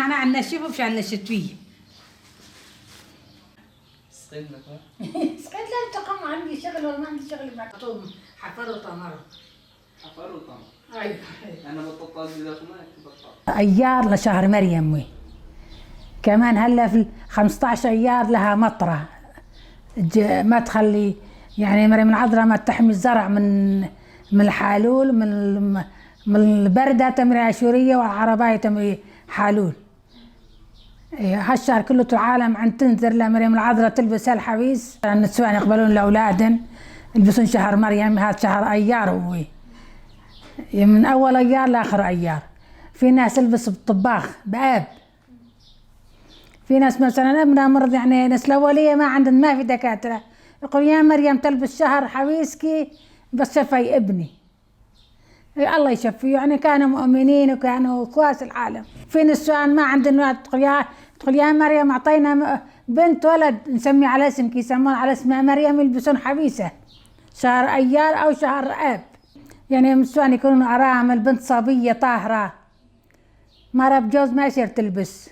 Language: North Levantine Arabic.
النعناع ننشفه مشان الشتوية. سقيت لك. سقيت لا تقوم، عندي شغل ولا ما عندي شغل بعد. حفر وطمر. حفر وطمر. ايوه. انا بطلت بطلت. ايار لشهر مريم، وي كمان هلا في 15 ايار لها مطره ما تخلي يعني مريم العذراء ما تحمي الزرع من الحالول، من البردة تمري اشوريه، والعربايه تمري حالول. هالشهر كله العالم عم تنذر لمريم العذراء تلبس هالحويس. النسوان يقبلون لاولادن يلبسون شهر مريم، هذا شهر ايار هو من اول ايار لاخر ايار. في ناس تلبس بالطباخ بآب، في ناس مثلا ابنها مرض، يعني ناس الاوليه ما عندهم ما في دكاتره، يقول يا مريم تلبس شهر حويسكي بس شفي ابني، الله يشفيه. يعني كانوا مؤمنين وكانوا كواس العالم. في نسوان ما عندهم وقت، تقول يا مريم اعطينا بنت ولد نسمي على اسمك، يسمون على اسم مريم، يلبسون حبيسه شهر ايار او شهر اب. يعني النسوان يكونون ارامل، بنت صبيه طاهره مرة بجوز ما يصير تلبس.